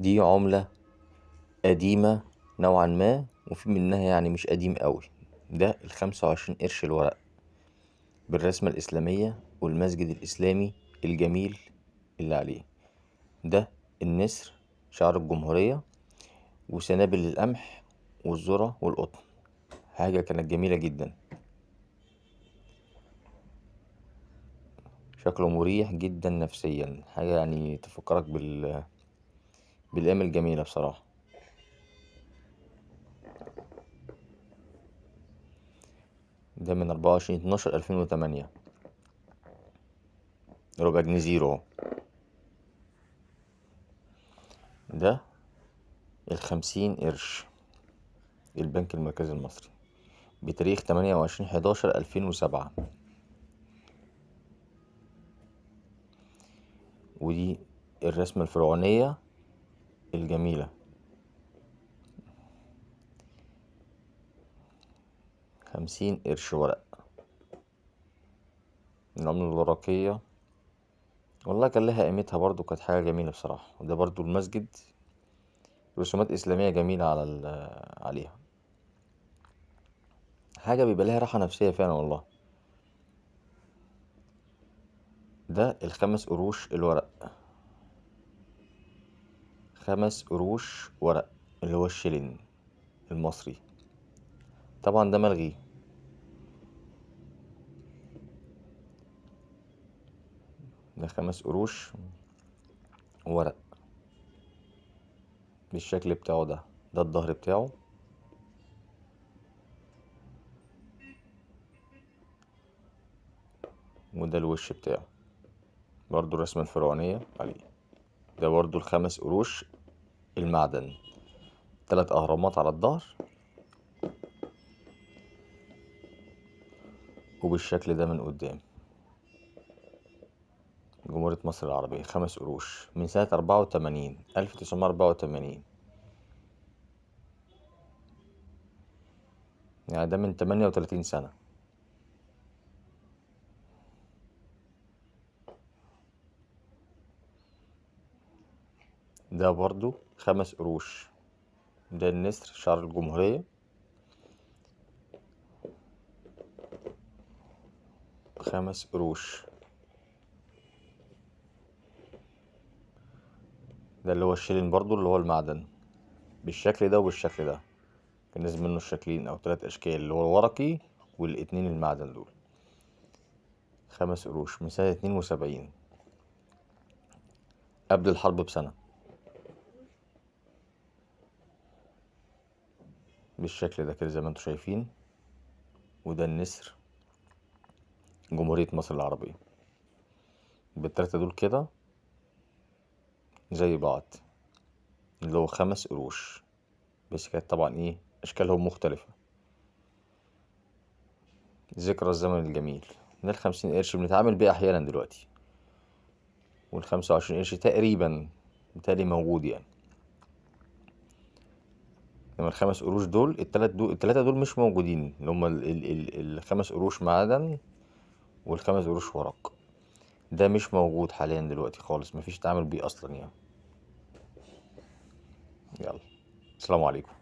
دي عملة قديمة نوعا ما، وفي منها يعني مش قديم قوي. ده 25 قرش الورق بالرسمة الإسلامية والمسجد الإسلامي الجميل اللي عليه. ده النسر شعار الجمهورية، وسنابل القمح والذرة والقطن. حاجة كانت جميلة جدا، شكله مريح جدا نفسيا، حاجة يعني تفكرك بالأيام الجميلة بصراحة. ده من 24/12/2008، ربع جنيه زيرو. ده 50 قرش البنك المركزي المصري بتاريخ 28/11/2007. ودي الرسمة الفرعونية الجميلة، 50 قرش ورق، العملة الورقية. والله كان لها قيمتها برضو، كانت حاجة جميلة بصراحة. وده برضو المسجد، رسومات إسلامية جميلة عليها، حاجة بيبقى لها راحة نفسية فعلا والله. ده 5 قروش الورق، 5 قروش ورق اللي هو الشيلين المصري، طبعا ده ملغي. ده 5 قروش ورق بالشكل بتاعه ده، ده الظهر بتاعه. وده الوش بتاعه، برضو الرسمة الفرعونية عليه. ده برضو 5 قروش المعدن، 3 أهرامات على الظهر، وبالشكل ده من قدام. جمهورية مصر العربية، 5 قروش من سنة 84، 1984، يعني ده من 38 سنة. ده برضو 5 قروش، ده النسر شعار الجمهورية، 5 قروش. ده اللي هو الشيلين برضو اللي هو المعدن بالشكل ده وبالشكل ده، كان لازم منه الشكلين او 3 اشكال، اللي هو الورقي والاتنين المعدن دول. 5 قروش من سنة 72، قبل الحرب بسنة، بالشكل ده كده زي ما انتم شايفين. وده النسر جمهورية مصر العربية، بالتلاتة دول كده زي بعض، اللي هو 5 قروش، بس كانت طبعا اشكالهم مختلفة. ذكرى الزمن الجميل. ده 50 قرش بنتعامل بيه احيانا دلوقتي، 25 قرش تقريبا بالتالي موجود يعني. لما 5 قروش دول، التلاتة دول مش موجودين، اللي هما 5 قروش معدن وال5 قروش ورق، ده مش موجود حاليا دلوقتي خالص، مفيش تعامل بيه اصلا يعني. يلا السلام عليكم.